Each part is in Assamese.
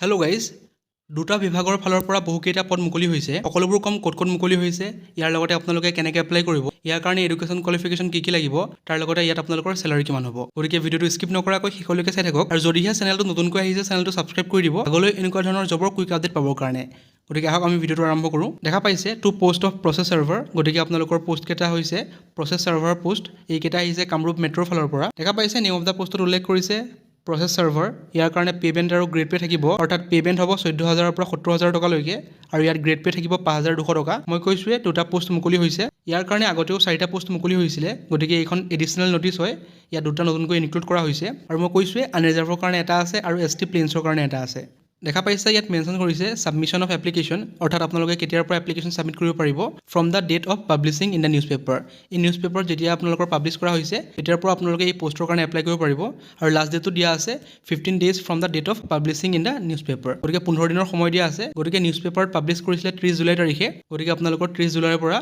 হেল্ল' গাইজ, দুটা বিভাগৰ ফালৰ পৰা বহুকেইটা পদ মুকলি হৈছে। সকলোবোৰ কম ক'ত ক'ত মুকলি হৈছে, ইয়াৰ লগতে আপোনালোকে কেনেকৈ এপ্লাই কৰিব, ইয়াৰ কাৰণে এডুকেশ্যন কোৱালিফিকেশ্যন কি কি লাগিব, তাৰ লগতে ইয়াত আপোনালোকৰ চেলাৰী কিমান হ'ব। গতিকে ভিডিঅ'টো স্কিপ নকৰাকৈ শেষলৈকে চাই থাকক আৰু যদিহে চেনেলটো নতুনকৈ আহিছে, চেনেলটো ছাবস্ক্ৰাইব কৰি দিব আগলৈ এনেকুৱা ধৰণৰ জবৰ কুইক আপডেট পাবৰ কাৰণে। গতিকে আহক, আমি ভিডিঅ'টো আৰম্ভ কৰোঁ। দেখা পাইছে, two post of process server। গতিকে আপোনালোকৰ পষ্টকেইটা হৈছে প্ৰচেছ ছাৰ্ভাৰ পষ্ট। এইকেইটা আহিছে কামৰূপ মেট্ৰ'ৰ ফালৰ পৰা। দেখা পাইছে, নেম অফ the পষ্টত উল্লেখ কৰিছে প্ৰচেছ ছাৰ্ভাৰ। ইয়াৰ কাৰণে পে' বেণ্ড আৰু গ্ৰেড পে' থাকিব, অৰ্থাৎ পে' বেণ্ড হ'ব 14,000ৰ পৰা 70,000 টকালৈকে আৰু ইয়াত গ্ৰেড পে' থাকিব 5200 টকা। মই কৈছোঁৱে, দুটা পষ্ট মুকলি হৈছে। ইয়াৰ কাৰণে আগতেও চাৰিটা পষ্ট মুকলি হৈছিলে। গতিকে এইখন এডিচনেল নটিচ হয়। ইয়াত দুটা নতুনকৈ ইনক্লুড কৰা হৈছে আৰু মই কৈছোঁৱে, আনৰিজাৰ্ভৰ কাৰণে এটা আছে আৰু এছ টি প্লেইনছৰ কাৰণে এটা আছে। দেখা পাইছে, ইয়াত মেনশ্যন কৰিছে ছাবমিশ্যন অফ এপ্লিকেশ্যন, অৰ্থাৎ আপোনালোকে কেতিয়াৰ পৰা এপ্লিকেশ্যন ছাবমিট কৰিব পাৰিব। From the date of publishing in the news paper। এই নিউজ পেপাৰত যেতিয়া আপোনালোকৰ পাব্লিছ কৰা হৈছে, তেতিয়াৰ পৰা আপোনালোকে এই পষ্টৰ কাৰণে এপ্লাই কৰিব পাৰিব। আৰু লাষ্ট ডেটটো দিয়া আছে 15 days from the date of publishing in the news paper। গতিকে 15 দিনৰ সময় দিয়া আছে। গতিকে নিউজ পেপাৰত পাব্লিছ কৰিছিলে 30 জুলাই তাৰিখে। গতিকে আপোনালোকৰ 30 জুলাইৰ পৰা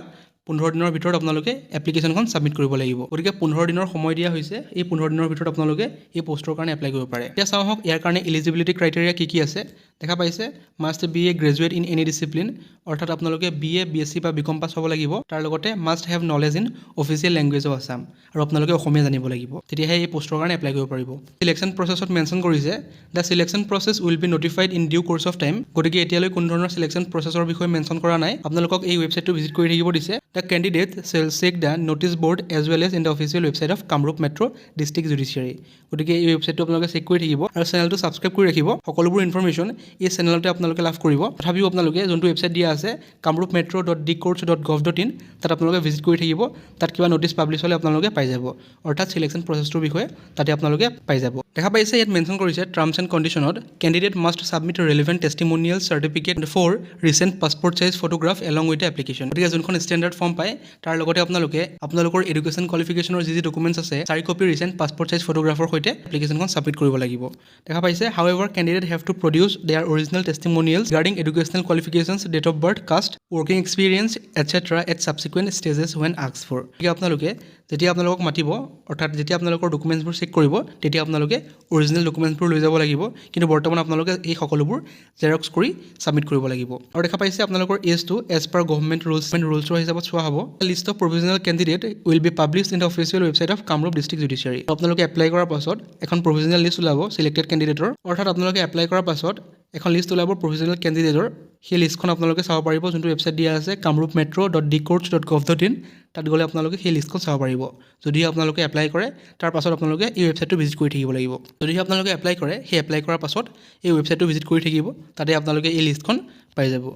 15 দিনৰ ভিতৰত আপোনালোকে এপ্লিকেশ্যনখন ছাবমিট কৰিব লাগিব। গতিকে 15 দিনৰ সময় দিয়া হৈছে। এই 15 দিনৰ ভিতৰত আপোনালোকে এই পষ্টৰ কাৰণে এপ্লাই কৰিব পাৰে। এতিয়া চাওঁ আহক, ইয়াৰ কাৰণে ইলিজিবিলিটি ক্ৰাইটেৰিয়া কি কি আছে। দেখা পাইছে, must be a graduate in any discipline, অৰ্থাৎ আপোনালোকে B A, B S C বা বি কম পাছ হ'ব লাগিব। তাৰ লগতে must have knowledge in official language of Assam আৰু আপোনালোকে অসমীয়া জানিব লাগিব, তেতিয়াহে এই পষ্টৰ কাৰণে এপ্লাই কৰিব পাৰিব। চিলেকশ্যন প্ৰচেছত মেনশ্যন কৰিছে, the selection process will be notified in due course of time। গতিকে এতিয়ালৈ কোনো ধৰণৰ চিলেকশ্যন প্ৰচেছৰ বিষয়ে মেনশ্যন কৰা নাই। আপোনালোকক এই ৱেবছাইটটো ভিজিট কৰি থাকিব দিছে। The candidate shall check the notice board as well as in the official website of Kamrup Metro District Judiciary। গতিকে এই ৱেবছাইটটো আপোনালোকে চেক কৰি থাকিব আৰু চেনেলটো ছাবস্ক্ৰাইব কৰি ৰাখিব। সকলোবোৰ ইনফৰমেশ্যন এই চেনেলতে আপোনালোকে লাভ কৰিব। তথাপিও আপোনালোকে যোনটো ৱেবছাইট দিয়া আছে, kamrupmetro.dcourts.gov.in, তাত আপোনালোকে ভিজিট কৰি থাকিব। তাত কিবা নটিচ পাব্লিছ হ'লে আপোনালোকে পাই যাব, অৰ্থাৎ চিলেকশ্যন প্ৰচেছটোৰ বিষয়ে তাতে আপোনালোকে পাই যাব। দেখা পাইছে, ইয়াত মেনশ্যন কৰিছে টাৰ্মছ এণ্ড কণ্ডিশ্যনত, candidate must submit relevant testimonial certificate, four recent passport size photograph along with the application। গতিকে যোনখন ষ্টেণ্ডাৰ্ড ফৰ্ম পায়, তাৰ লগতে আপোনালোকে আপোনালোকৰ এডুকেশ্যন কোৱালিফিকেশ্যনৰ যি যি ডকুমেণ্টছ আছে, চাৰি কপি ৰিচেণ্ট পাছপৰ্ট চাইজ ফটোগ্ৰাফৰ সৈতে এপ্লিকেশ্যনখন ছাবমিট কৰিব লাগিব। দেখা পাইছে, however, candidate have to produce their original testimonials regarding educational qualifications, date of birth, caste, working experience, etcetera at subsequent stages when asked for। গতিকে আপোনালোকে যেতিয়া আপোনালোকক মাতিব, অৰ্থাৎ যেতিয়া আপোনালোকৰ ডকুমেণ্টছবোৰ চেক কৰিব, তেতিয়া আপোনালোকে অৰিজিনেল ডকুমেণ্টছবোৰ লৈ যাব লাগিব। কিন্তু বৰ্তমান আপোনালোকে এই সকলোবোৰ জেৰক্স কৰি ছাবমিট কৰিব লাগিব। আৰু দেখা পাইছে, আপোনালোকৰ এজটো এজ পাৰ গভমেণ্ট ৰুলছ ৰুলছৰ হিচাপত চোৱা হ'ব। List of provisional candidate will be publish in the official website of Kamrup District Judiciary। আপোনালোকে এপ্লাই কৰাৰ পাছত এখন প্ৰভিজনেল লিষ্ট ওলাব চিলেক্টেড কেণ্ডিডেটৰ। অৰ্থাৎ আপোনালোকে এপ্লাই কৰাৰ পাছত এখন লিষ্ট ওলাব প্ৰভিজনেল কেণ্ডিডেটৰ। সেই লিষ্টখন আপোনালোকে চাব পাৰিব। যোনটো ৱেবছাইট দিয়া আছে, kamrupmetro.dcourts.gov.in, তাত গ'লে আপোনালোকে সেই লিষ্টখন চাব পাৰিব। যদিহে আপোনালোকে এপ্লাই কৰে, তাৰ পাছত আপোনালোকে এই ৱেবছাইটটো ভিজিট কৰি থাকিব লাগিব। যদিহে আপোনালোকে এপ্লাই কৰে, সেই এপ্লাই কৰাৰ পাছত এই ৱেবছাইটটো ভিজিট কৰি থাকিব। তাতে আপোনালোকে এই লিষ্টখন পাই যাব।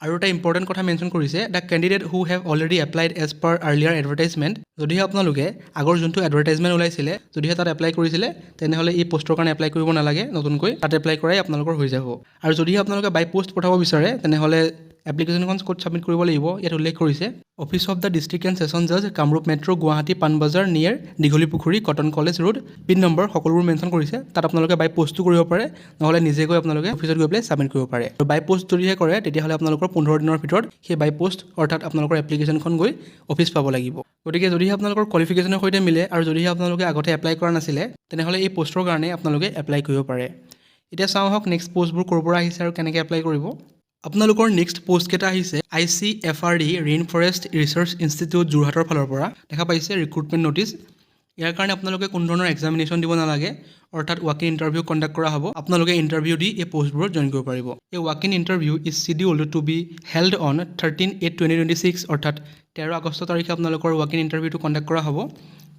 আৰু এটা ইম্পৰ্টেণ্ট কথা মেনশ্যন কৰিছে, the candidate who have already applied as per earlier advertisement। যদিহে আপোনালোকে আগৰ যোনটো এডভাৰটাইজমেণ্ট ওলাইছিলে, যদিহে তাত এপ্লাই কৰিছিলে, তেনেহ'লে এই পষ্টৰ কাৰণে এপ্লাই কৰিব নালাগে নতুনকৈ। তাত এপ্লাই কৰাই আপোনালোকৰ হৈ যাব। আৰু যদিহে আপোনালোকে বাই পষ্ট পঠাব বিচাৰে, তেনেহ'লে এপ্লিকেশ্যনখন ক'ত ছাবমিট কৰিব লাগিব, ইয়াত উল্লেখ কৰিছে, Office of the District and Session Judge, Kamrup Metro, Guwahati, Panbazar, near Dighalipukhuri, Cotton College Road, pin number সকলোবোৰ মেনশ্যন কৰিছে। তাত আপোনালোকে বাই পষ্টো কৰিব পাৰে, নহ'লে নিজে গৈ আপোনালোকে অফিচত গৈ পেলাই ছাবমিট কৰিব পাৰে। আৰু বাই পষ্ট যদিহে কৰে, তেতিয়াহ'লে আপোনালোকৰ 15 দিনৰ ভিতৰত সেই বাই পষ্ট, অৰ্থাৎ আপোনালোকৰ এপ্লিকেশ্যনখন গৈ অফিচ পাব লাগিব। গতিকে যদিহে আপোনালোকৰ কোৱালিফিকেশ্যনৰ সৈতে মিলে আৰু যদিহে আপোনালোকে আগতে এপ্লাই কৰা নাছিলে, তেনেহ'লে এই পষ্টৰ কাৰণে আপোনালোকে এপ্লাই কৰিব পাৰে। এতিয়া চাওঁ আহক, নেক্সট পষ্টবোৰ ক'ৰ পৰা আহিছে আৰু কেনেকৈ এপ্লাই কৰিব। আপোনালোকৰ নেক্সট পষ্টকেইটা আহিছে আইচিএফআৰডি ৰেইন ফৰেষ্ট ৰিচাৰ্চ ইনষ্টিটিউট, যোৰহাটৰ ফালৰ পৰা। দেখা পাইছে, ৰিক্ৰুটমেণ্ট নটিচ। ইয়াৰ কাৰণে আপোনালোকে কোনো ধৰণৰ এক্সামিনেশ্যন দিব নালাগে, অৰ্থাৎ ৱাক ইন ইণ্টাৰভিউ কণ্ডাক্ট কৰা হ'ব। আপোনালোকে ইণ্টাৰভিউ দি এই পষ্টবোৰত জইন কৰিব পাৰিব। A walk in interview is scheduled to be held on 13/8/2026, অৰ্থাৎ 13 আগষ্ট তাৰিখে আপোনালোকৰ ৱাক ইন ইণ্টাৰভিউটো কণ্ডাক্ট কৰা হ'ব।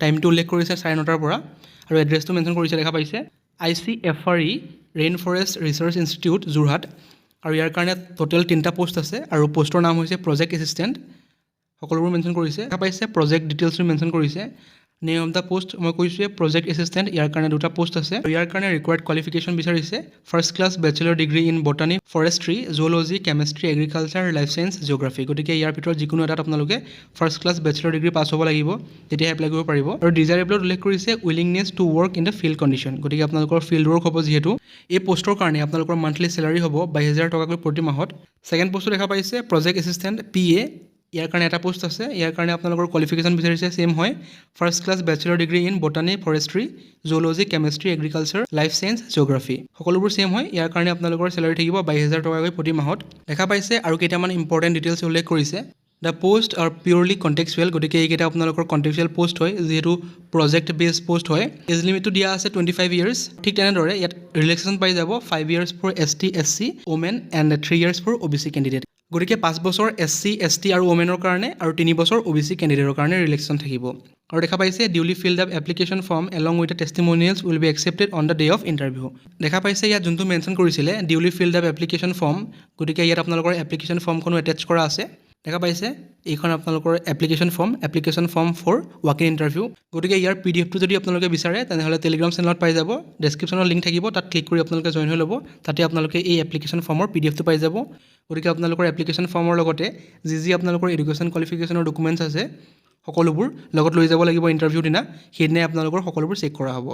টাইমটো উল্লেখ কৰিছে 9:30ৰ পৰা আৰু এড্ৰেছটো মেনশ্যন কৰিছে। দেখা পাইছে, ICFRE rain forest research institute, Jorhat. আৰু ইয়াৰ কাৰণে ট'টেল তিনিটা পষ্ট আছে আৰু পষ্টৰ নাম হৈছে প্ৰজেক্ট এছিষ্টেণ্ট। সকলোবোৰ মেনশ্যন কৰিছে। দেখা পাইছে, প্ৰজেক্ট ডিটেইলছটো মেনশ্যন কৰিছে। নেম অফ the post মই কৈছোঁৱে, প্ৰজেক্ট এছিষ্টেণ্ট। ইয়াৰ কাৰণে দুটা পষ্ট আছে আৰু ইয়াৰ কাৰণে ৰিকুৱাৰ্ড কোৱালিফিকেশ্যন বিচাৰিছে first class bachelor degree in botany, forestry, zoology, chemistry, agriculture, life science, geography। গতিকে ইয়াৰ ভিতৰত যিকোনো এটাত আপোনালোকে first class bachelor degree pass হ'ব লাগিব, তেতিয়াহে এপ্লাই কৰিব পাৰিব। আৰু ডিজাইৰেবলত উল্লেখ কৰিছে willingness to work in the field condition। গতিকে আপোনালোকৰ ফিল্ড ৱৰ্ক হ'ব যিহেতু, এই পষ্টৰ কাৰণে আপোনালোকৰ মান্থলি চেলাৰী হ'ব 22,000 টকাকৈ প্ৰতি মাহত। ছেকেণ্ড পষ্টটো দেখা পাইছে, প্ৰজেক্ট এছিষ্টেণ্ট পি এ। ইয়াৰ কাৰণে এটা পোষ্ট আছে। ইয়াৰ কাৰণে আপোনালোকৰ কোৱালিফিকেশ্যন বিচাৰিছে ছেম হয়, first class bachelor degree in botany, forestry, zoology, chemistry, agriculture, life science, geography, সকলোবোৰ ছেম হয়। ইয়াৰ কাৰণে আপোনালোকৰ চেলাৰী থাকিব 22,000 টকাকৈ প্ৰতি মাহত। দেখা পাইছে, আৰু কেইটামান ইম্পৰ্টেণ্ট ডিটেইলছ উল্লেখ কৰিছে। The post are purely contractual. গতিকে এইকেইটা আপোনালোকৰ কণ্ট্ৰেকচুৱেল পষ্ট হয়, যিহেতু প্ৰজেক্ট বেছ পষ্ট হয়। এজ লিমিটটো দিয়া আছে 25 ইয়াৰ্ছ। ঠিক তেনেদৰে ইয়াত ৰিলেক্সেশ্যন পাই যাব 5 years for ST, SC, women and 3 years for OBC candidate. গতিকে 5 বছৰ এছ চি, এছ টি আৰু ওমেনৰ কাৰণে আৰু 3 বছৰ অ' বি চি কেণ্ডিডেটৰ কাৰণে ৰিলেক্সেশ্যন থাকিব। আৰু দেখা পাইছে, duly filled up application form along with the testimonials will be accepted on the day of interview. দেখা পাইছে, ইয়াত যোনটো মেনশ্যন কৰিছিলে duly filled up application form, গতিকে ইয়াত আপোনালোকৰ এপ্লিকেশ্যন ফৰ্মখনো এটেচ কৰা আছে। দেখা পাইছে, এইখন আপোনালোকৰ application form, application form for walk in interview. গতিকে ইয়াৰ পি ডি এফটো যদি আপোনালোকে বিচাৰে, তেনেহ'লে টেলিগ্ৰাম চেনেলত পাই যাব। ডেছক্ৰিপশ্যনত লিংক থাকিব, তাত ক্লিক কৰি আপোনালোকে জইন হৈ ল'ব। তাতে আপোনালোকে এই এপ্লিকেশ্যন ফৰ্মৰ পি ডি এফটো পাই যাব। গতিকে আপোনালোকৰ এপ্লিকেশ্যন ফৰ্মৰ লগতে যি যি আপোনালোকৰ এডুকেশ্যন কোৱালিফিকেশ্যনৰ ডকুমেণ্টছ আছে, সকলোবোৰ লগত লৈ যাব লাগিব ইণ্টাৰভিউ দিনা। সেইদিনাই আপোনালোকৰ সকলোবোৰ চেক কৰা হ'ব।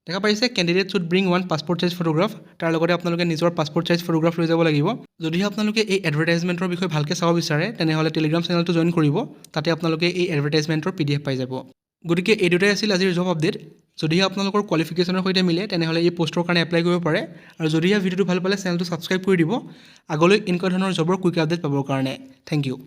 দেখা পাইছে, candidate should bring one passport size photograph. তাৰ লগতে আপোনালোকে নিজৰ পাছপৰ্ট চাইজ ফটোগ্ৰাফ লৈ যাব লাগিব। যদিহে আপোনালোকে এই এডভাৰটাইজমেণ্টৰ বিষয়ে ভালকৈ চাব বিচাৰে, তেনেহ'লে টেলিগ্ৰাম চেনেলটো জইন কৰিব। তাতে আপোনালোকে এই এডভাৰটাইজমেণ্টৰ পি ডি এফ পাই যাব। গতিকে এই দুটাই আছিল আজিৰ জব আপডেট। যদিহে আপোনালোকৰ কোৱালিফিকেশ্যনৰ সৈতে মিলে, তেনেহ'লে এই পষ্টৰ কাৰণে এপ্লাই কৰিব পাৰে। আৰু যদিহে ভিডিঅ'টো ভাল পালে, চেনেলটো ছাবস্ক্ৰাইব কৰি দিব, আগলৈ এনেকুৱা ধৰণৰ জবৰ কুইক আপডেট পাবৰ কাৰণে। Thank you.